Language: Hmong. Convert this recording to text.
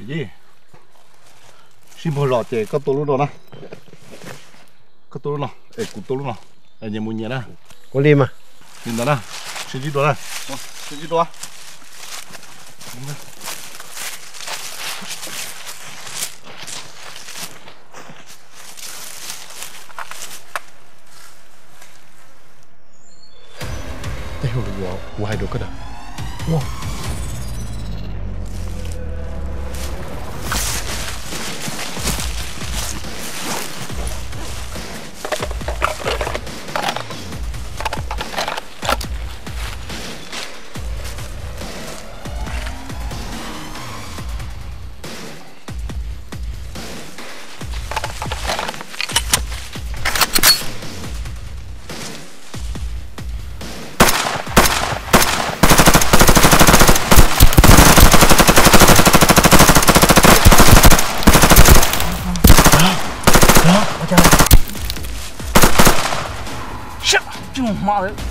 Yij, sib npuag zos ces koj tua lub no na. Koj tua lub no es kuv tua lub no, es nyias mus nyias na. Ua li mas. Li ntawd na, sib ntsib dua na. Sib ntsib dua. Tej hauj lwm uas kuv hais rau koj na. Sab, tsis mus hma lawm.